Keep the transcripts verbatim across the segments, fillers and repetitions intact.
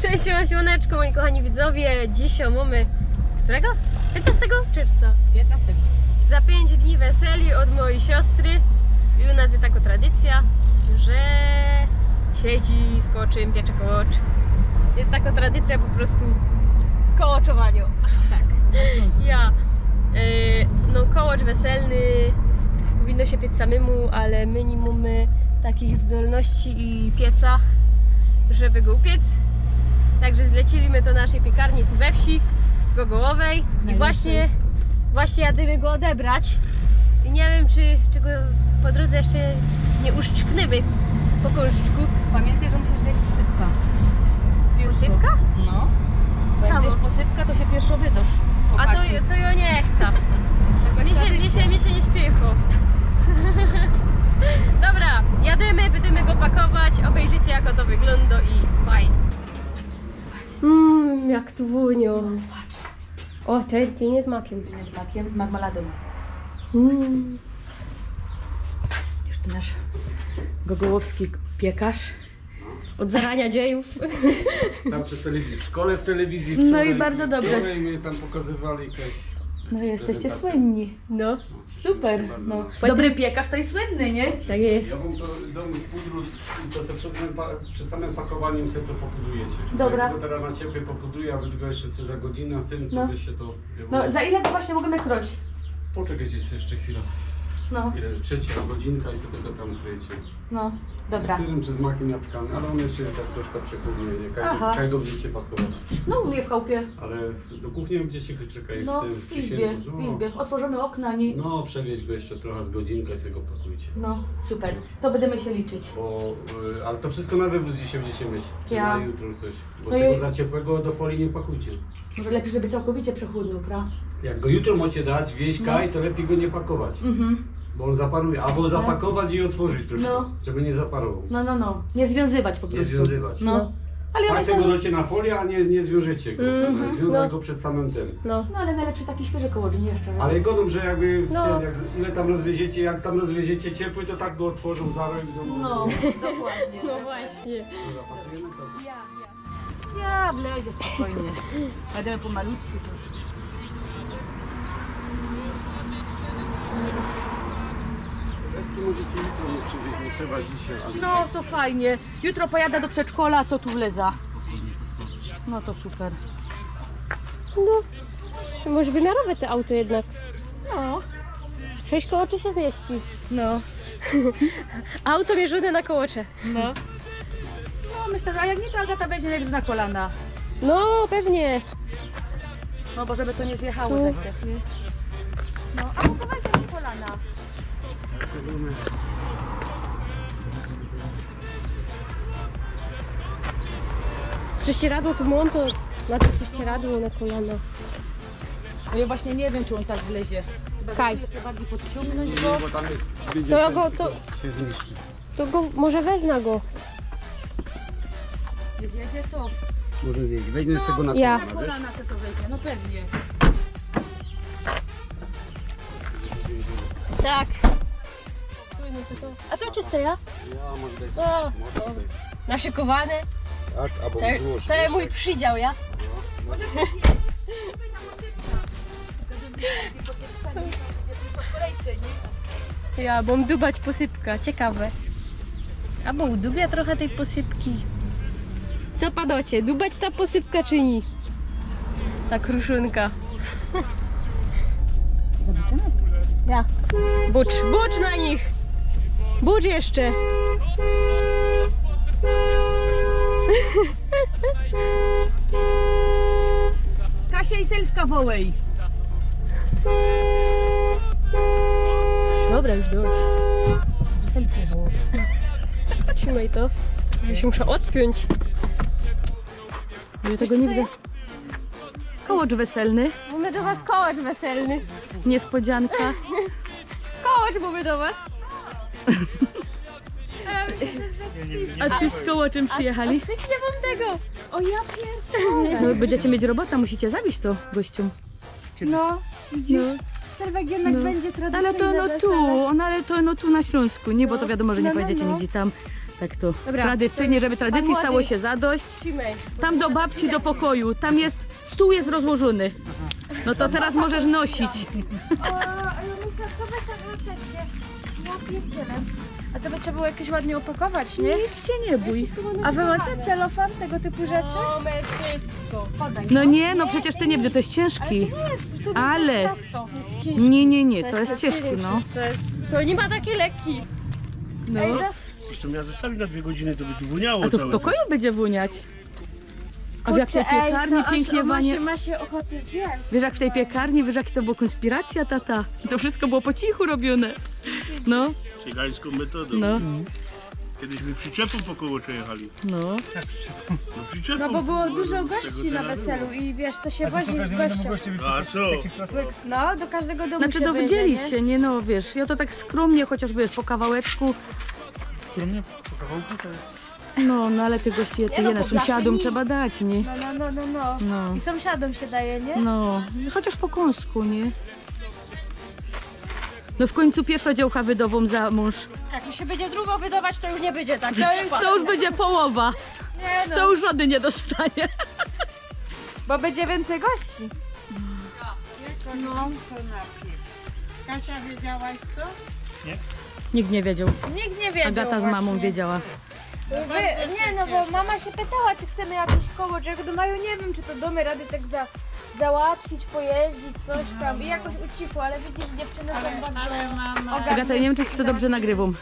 Cześć, siema, siemaneczko, moi kochani widzowie. Dzisiej mōmy, ketrzego? Piętnastego czerwca. Piętnastego. Za pięć dni weseli ôd mojij siostry. I u nas je takŏ tradycyjŏ, że sie jedzi z kołoczym, piecze kołocz. Je takŏ tradycyjŏ po prostu kołoczowaniŏ. Tak. Ja. E, no, kołocz weselny powinno sie piec samymu, ale my niy mōmy takich zdolności i pieca, żeby go upiec. Także zlecili my to naszyj piekarni tu we wsi Gogołowej i właśnie, właśnie jadymy go ôdebrać. I niy wiym, czy, czy go po drōdze jeszcze niy uszczknymy po kōnszczku. Pamiyntaj, że musisz zjeść posypka. Posypka? No. Bo jak zjesz posypka, to sie piyrszŏ wydŏsz. A to, to jŏ niy chcã. Mie sie, mie sie, mie sie niy śpiychŏ. Dobra, jadymy, bydymy go pakować, ôbejrzycie, jak to wyglōndŏ i baj. Mmm, jak tu wōniŏ. Ô, tyn, tyn je z makiem. Tyn je z makiem, z marmaladą. Mmm. Już tyn nasz gogołowski piekarz. Ôd zaraniŏ dziejōw. Tam przez telewizję, w szkole, w telewizji. No i wczoraj, bardzo dobrze. Wczoraj my tam pokazywali jakieś prezentacje. No, jesteście słynni. No. Super. No. Dobry piekarz to je słynny, nie? Tak je. Ja wōm to dōm pudru i to se przed samym pa-, przed samym pakowanim se to popudujecie. Dobra. Ja go teraz na ciepło popuduję, a wy tego jeszcze co za godzinę w tym, to byście to... No, za ile to właśnie możemy kroć? Poczekajcie jeszcze chwilę. No. Ile? Trzecia godzinka i sobie tego tam kryjecie. No, dobra. Z syrym czy z makiem jabłkami, ale on jeszcze jest tak troszkę przechłodny, nie? Kaj go, kaj go będziecie pakować. No, u mnie w chałupie. Ale do kuchni będziecie czekali w tym, w izbie, w izbie. Otworzymy okna, nie? No, przewieź go jeszcze trochę z godzinkę i sobie go pakujcie. No, super. To będziemy się liczyć. Bo, y, ale to wszystko na wywóz dzisiaj będziecie mieć. Czy na jutro coś. Bo tego za ciepłego do folii nie pakujcie. Może lepiej, żeby całkowicie przechłodnił, pra? Jak go jutro możecie dać, wieś kaj, to lepiej go nie pakować. Mhm. Bo on zaparuje. Albo zapakować i otworzyć troszkę, żeby nie zaparował. No, no, no. Nie związywać po prostu. Nie związywać. No. Ale tak sobie go dajcie na folię, a nie, nie zwiążecie go. Mhm. Związać go przed samym tym. No. No, ale najlepszy taki świeży kołocz, nie jeszcze. Ale godą, że jakby w tym, jak, ile tam rozwieziecie, jak tam rozwieziecie ciepły, to tak go otworzą za rok i do... No, dokładnie. No właśnie. Dobra, pakujemy to. Ja, ja. Ja, wlezie spokojnie. Jadymy pomalutku. Resztki możecie jutro nie przywieźć, nie trzeba dzisiaj, ale... No, to fajnie. Jutro pojadę do przedszkola, to tu wlezã. No to super. No, to może wymiarowe te auto jednak. No. Sześć kołoczy się zmieści. No. Auto mierzone na kołocze. No. No, myślę, że a jak nie, to Agata weźmie najwyżej na kolana. No, pewnie. No, bo żeby to nie zjechało też, nie? No, a to weźmie na kolana. Prześcieradło tu mōm, to na to prześcieradło na kolana. No ja właśnie nie wiem, czy on tak zlezie. Chyba, kaj, żeby jeszcze bardziej podciągnąć go. Nie, bo tam jest, to ja go, to się zniszczy. To go, może wezmę go. Nie zjedzie to? Może zjeść. Weźmiesz tego na kolana, wiesz? Na kolana se to weźmie, no pewnie. Tak. A to czyste, ja? Ja, może to jest, o, może to jest naszykowane. Tak, albo to, to jest mój przydział, ja? No. Ja, bo mōm dubać posypka, ciekawe. Abo udubia trochę tyj posypki. Co padŏcie? Dubać ta posypka czy ni? Ta kruszōnka. Zobaczymy. Ja. Bucz, bucz na nich! Bucz jeszcze! Kasia i Selfka wołej. Dobra, już dość. Trzymaj to. Ja się muszę odpiąć. Ja tego nie widzę. Kołocz weselny. Mamy do was kołocz weselny. Niespodzianka. Kołocz mamy do was. A ty z kołoczym przyjechali? A, a nie mam tego. O, ja pierdolę. No, będziecie mieć robotę, musicie zawieźć to gościom. No, widzisz? No. Serwek jednak będzie tradycyjne wesele. Ale to no tu, no, ale to no tu na Śląsku, nie? Bo to wiadomo, że nie pojedziecie nigdzie tam. Tak to. Dobra. Tradycyjnie, żeby tradycji stało się zadość. Tam do babci, do pokoju. Tam jest, stół jest rozłożony. No to teraz możesz nosić. O, a ja myślałam, co wy tak chcecie. Ja pierdzielę. A to by trzeba było jakoś ładnie opakować, nie? Nic się nie bój. A wy macie celofan, tego typu rzeczy? Mamy wszystko. Podaj. No nie, no przecież ty nie, to jest ciężki. Ale to nie jest, to nie jest ciężki. Nie, nie, nie, to jest ciężki, no. To jest, to nie ma takiej lekki. No. Ej, zas- Jeszcze miała zostawić na dwie godziny, to by tu woniało. A to w pokoju będzie woniać. A w jakiej piekarni pięknie wonie. Ma się ochotę zjeść. Wiesz, jak w tej piekarni, wiesz, jak to była konspiracja, tata? To wszystko było po cichu robione. No. Cygańską metodą. No. Kiedyś my przyczepą po Kołocze jechali. No. No, przyczepą. No, bo było dużo gości na weselu i wiesz, to się wozi z gościem. A co? No, do każdego domu. Znaczy, się no, wyjdzie, wydzielić się, nie, no, wiesz, ja to tak skromnie, chociaż, wiesz, po kawałeczku. Skromnie? Po kawałku to jest. No, no, ale tych gości, ty, no, jedne sąsiadom trzeba dać, nie? No, no, no, no, no. No. I sąsiadom się daje, nie? No, chociaż po kąsku, nie? No, w końcu piyrszõ dziołcha wydowōm za mōnż. Jak mi się będzie drugą wydawać, to już nie będzie tak. To już, to już będzie połowa. Nie no. To już żodny nie dostanie. Bo będzie więcej gości. No. Kasia, wiedziałaś co? Nikt nie wiedział. Nikt nie wiedział. Agata z mamą wiedziała. Wy, nie, no bo mama się pytała, czy chcemy jakieś koło, że ja do Maju nie wiem, czy to damy radę tak za, załatwić, pojeździć, coś tam i jakoś ucichło, ale widzisz, dziewczyny są bardzo ogarnięte. Agata, ja nie wiem, czy ci to dobrze nagrywam.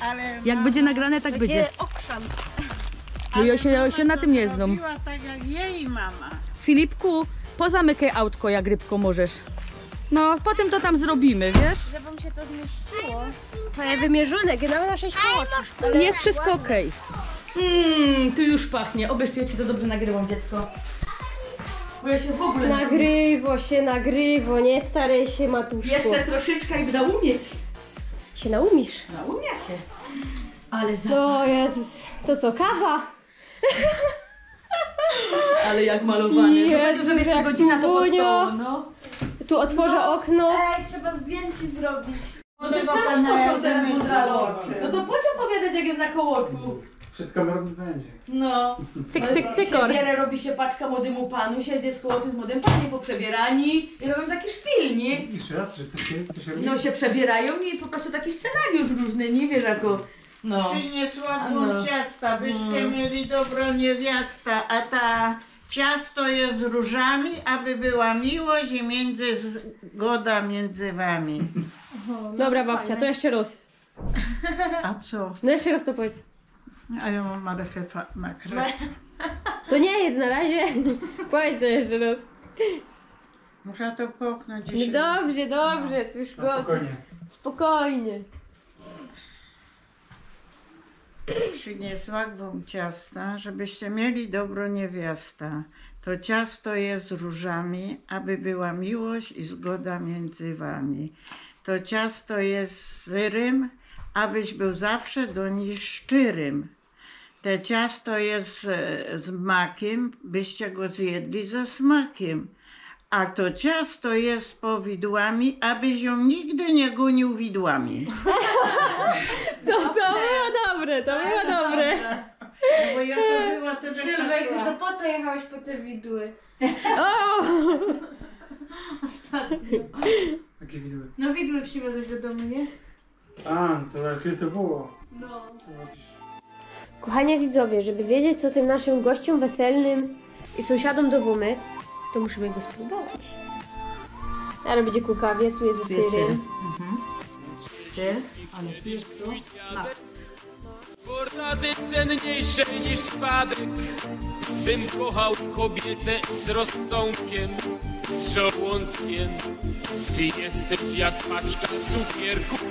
Ale jak będzie nagrane, tak będzie. Będzie okrzan. Bo ja się, ja się na tym nie znam. Zrobiła tak jak jej mama. Filipku, pozamykaj autko, jak rybko możesz. No, potem to tam zrobimy, wiesz? Żeby mi się to zmieściło. To jest wymierzone, genau na sześć kołków. Jest wszystko okej. Mm, tu już pachnie. Obierzcie, ja ci to dobrze nagrywam, dziecko. Bo ja się w ogóle... Nagrywo się, nagrywo, nie staraj się, matuszku. Jeszcze troszeczkę i będę umieć. Się naumisz? Naumię się. Ale za... O Jezus, to co, kawa? Ale jak malowane. Jezu, to powiedział, że jeszcze jak godzina to wonio postoło, no. Tu otworzę okno. Ej, trzeba zdjęcie zrobić. No to już czemu poszło teraz mądralować? No to po co opowiadać, jak jest na kołoczu? Przed kamerą nie będzie. No. Cyk, cyk, cykor. Przebiera, robi się paczka młodymu panu, siedzi z kołoczu z młodym panem po przebieraniu i robią taki szpil, nie? Jeszcze raz, że coś się, coś się robi? No się przebierają i po prostu taki scenariusz różny, nie wiesz, jako, no. Przyniosła wōm ciasta, byście mieli dobrõ niewiastã, a ta ciasto jest z różami, aby była miłość i między, zgoda między wami. Dobra, babcia, to jeszcze raz. A co? No jeszcze raz to powiedz. A ja mam marchewę na krew. To nie jedz na razie. Powiedz to jeszcze raz. Muszę to połknąć. No jeszcze. Dobrze, dobrze, to już... No, go spokojnie. Spokojnie. Przyniosła wōm ciasta, żebyście mieli dobrõ niewiastã. To ciasto jest z różami, aby była miłość i zgoda między wami. To ciasto jest z syrym, abyś był zawsze do niej szczyrym. Te ciasto jest z, z makiem, byście go zjedli ze smakiem. A to ciasto jest z powidłami, abyś ją nigdy nie gonił widłami. To, to było dobre, to było dobre. No bo ja to była, to żeś... Sylwek, no to po co jechałeś po te widły? O! Ostatnio. Jakie widły? No widły przywiozłeś do domu, nie? A, to jakie to było? No. Kochani widzowie, żeby wiedzieć, co tym naszym gościom weselnym i sąsiadom do Wōmy, to musimy go spróbować. Zaraz będzie ku kawie, tu jest ze syrym. Mhm. Syr, ale tu jest tu. Porady cenniejsze niż spadek. Bym kochał kobietę z rozsądkiem, żołądkiem. Ty jesteś jak paczka cukierków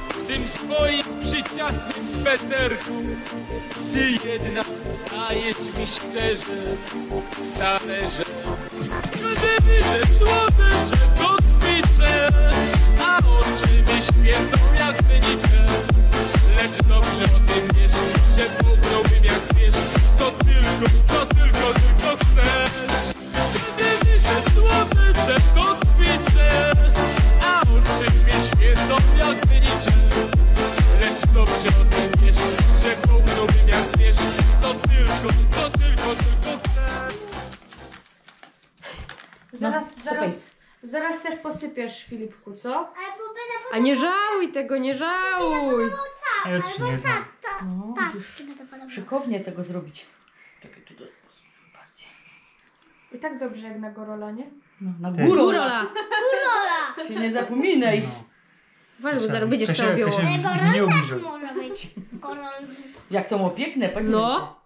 w tym swoim przyczasnym sweterku. Ty jedna dajesz mi szczerze talerze. Gdy widzę słodycze, kotwicze, a oczy mi świecą jak znicze. Lecz dobrze o tym wiesz, że połknąłbym jak zwierz, co tylko, co tylko, tylko chcesz. Gdy widzę słodycze, kotwicze, a oczy mi świecą jak znicze. Lecz dobrze o tym wiesz, że Zaraz, zaraz, zaraz też posypiesz, Filipku, co? A nie żałuj tego, nie żałuj. Ja już nie znam. Patrzcie, będę podobno. Szykownie tego zrobić. Czekaj, tu do... bardziej. I tak dobrze jak na Gorola, nie? No, na Ty. górę. Górala. Się nie zapominaj. Uważaj, bo zaraz będziesz Kasia, całą białą. Kasia, Ej, nie Gorola ubliżaj. Też może być. Gorol. Jak to ma piękne, patrz. No.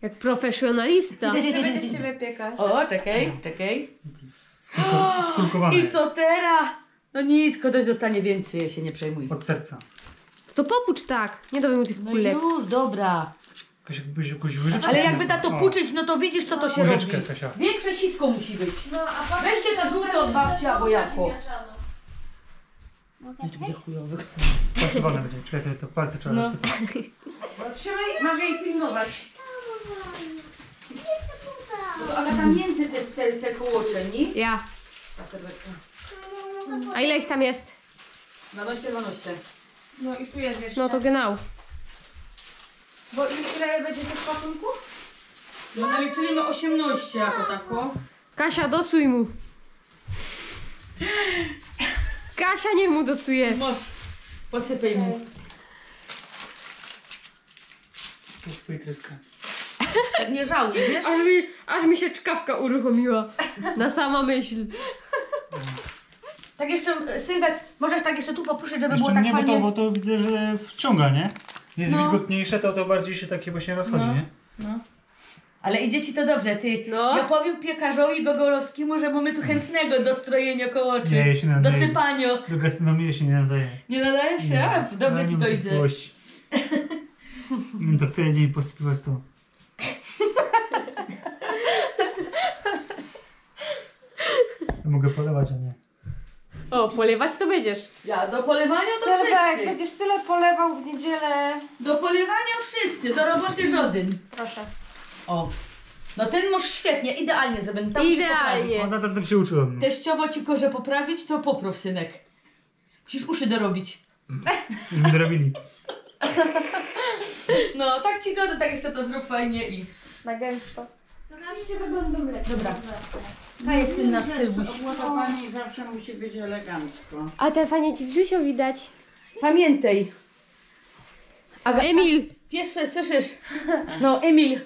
Jak profesjonalista. Jeszcze będziesz ciebie piekać. O, czekaj, czekaj. To jest skulko- skulkowane. I co teraz? No nic, kogoś dostanie więcej, ja się nie przejmuj. Od serca. To popucz tak. Nie dawaj mu tych No kulek. Już, dobra. Jakoś jakbyś jakąś łyżeczkę Ale sobie jakby ta to o, puczyć, no to widzisz, co to się Łyżeczkę, robi. Kasia. Większe sitko musi być. No, a Weźcie ta żółta od babci albo jabłko. Mogę No to będzie chujowy. Spasowane będzie. Czekaj, to, to palce trzeba No. zasypać. Trzymaj, masz jej pilnować. Bo Agata między te, te, te kołocze, nie? Ja. Ta serwetka. A ile ich tam jest? Dwanaście, dwanaście. No i tu jest jeszcze. No to genau. Bo ile będzie tych pakunków? No naliczyli my osiemnaście jako tako. Kasia, dosuj mu. Kasia niech mu dosuje. Masz, posypaj mu. Tu swój tryska. Tak nie żałuj, wiesz? Aż mi, aż mi się czkawka uruchomiła. Na sama myśl. Tak jeszcze, e, Sylwek, możesz tak jeszcze tu popuszyć, żeby było Jeszcze tak nie, bo to, fajnie. Bo to widzę, że wciąga, nie? Jest No. wilgotniejsze, to, to bardziej się takie właśnie rozchodzi, No. Nie? No. Ale idzie ci to dobrze, ty. No. Ja powiem piekarzowi Gogolowskiemu, że mamy tu chętnego do strojenia kołoczy. Nie, ja się nadaję. Do sypania. Do gastronomii się nie nadaje. Nie nadajesz się? A, dobrze Ja ci nie to muszę idzie. płaść. No to co dzień posypywać to. Ja mogę polewać, a nie. O, polewać to będziesz. Ja do polewania to Serwek, wszyscy. Będziesz tyle polewał w niedzielę. Do polewania wszyscy, do roboty żaden. Proszę. O. No ten masz świetnie, idealnie zrobiony. Tam musisz Idealnie. poprawić. Ona tam się uczyła. No. Teściowo ci koże poprawić, to poprów, synek. Musisz uszy dorobić. Już mi dorobili. No, tak ci godę, tak jeszcze to zrób fajnie i... Na gęsto. Dobra. To jest ten nasz Sylwuś. Pani zawsze musi być elegancko. A te fajnie ci w brzusie widać. Pamiętaj. Aga- Emil! Pies, słyszysz? No, Emil.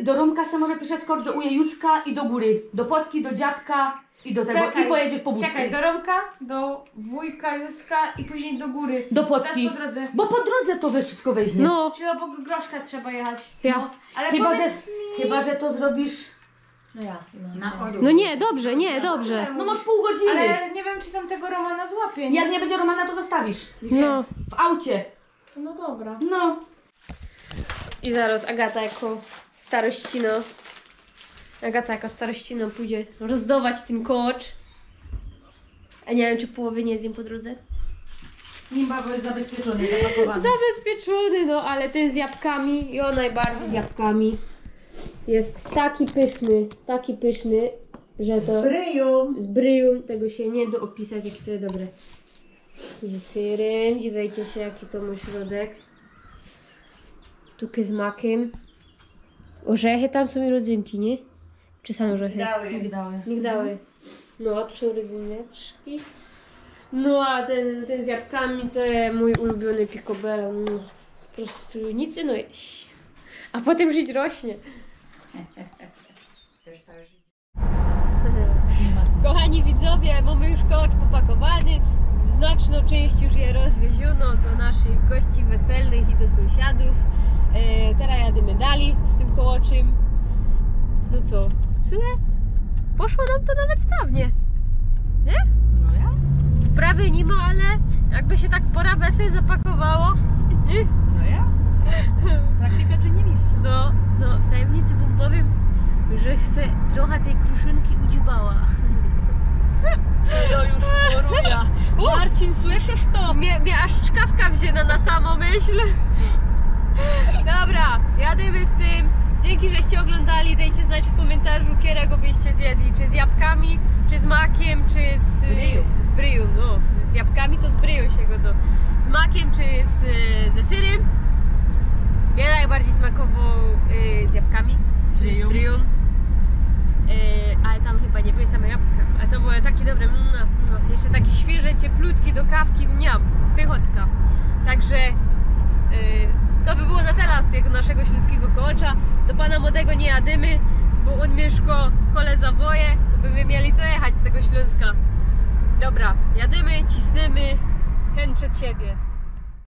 Do Romka se może pisze skocz do uje Józka i do góry. Do Potki, do dziadka i do tego. Czekaj, I pojedziesz po budki. Czekaj, do Romka, do wujka Józka i później do góry. Do Potki. Teraz po drodze. Bo po drodze to wiesz, wszystko weźmie. No, Czyli obok Groszka trzeba jechać. ja. Ale Chyba, że, powiedz mi... chyba, że to zrobisz... No ja. Na odwrót. No nie, dobrze, nie, dobrze. No masz pół godziny. Ale nie wiem, czy tam tego Romana złapię, nie? Jak nie będzie Romana, to zostawisz. No. W aucie. No dobra. No. I zaraz Agata jako starościno. Agata jako starościno pójdzie rozdawać ten kołocz. A nie wiem, czy połowy nie zjem po drodze. Nimba, bo jest zabezpieczony, zapakowany. Zabezpieczony, no ale ten z jabłkami i on najbardziej z jabłkami jest taki pyszny, taki pyszny, że to Bryją. z bryją, tego się nie da opisać, jakie to jest dobre. Ze syrem, dziwajcie się, jaki to ma środek. Tu z makiem. Orzechy tam są i rodzynki, nie? Czy same orzechy? Dały. Migdały. Migdały. No, a tu są rodzyneczki. No, a ten, ten z jabłkami to jest mój ulubiony picobello. Mm. Po prostu nic, no jeść. A potem żyć rośnie. Kochani widzowie, mamy już kołocz popakowany. Znaczną część już je rozwieziono do naszych gości weselnych i do sąsiadów. E, teraz jadymy dalej z tym kołoczym. No co, w sumie poszło nam to nawet sprawnie. No ja? Wprawy nie ma, ale jakby się tak pora wesel zapakowało. Nie? No ja? Praktyka czyni mistrza. No, no, w tajemnicy wam powiem, że chcę trochę tej kruszynki udziubała. No już, Maruja. Marcin, słyszysz to? Mnie, mnie aż czkawka wzięła na samą myśl. Dobra, jadymy z tym. Dzięki, żeście oglądali. Dajcie znać w komentarzu, którego byście zjedli. Czy z jabłkami, czy z makiem, czy z, bryją. Z bryją, no. Z jabłkami to z bryją się gada. Z makiem, czy z, ze syrem. Bardziej smakował y, z jabłkami, czyli z Bryją. bryją. Y, ale tam chyba nie były same jabłka. A to były takie dobre. Mm, no, jeszcze takie świeże, cieplutkie do kawki. Miam, pychotka. Także y, to by było na tela z tego naszego ślōnskigo kołacza. Do pana młodego nie jadymy, bo ôn miyszko kole Zawoje, to by my mieli co jechać z tego Ślōnska. Dobra, jadymy, cisnymy, hen przed siebie.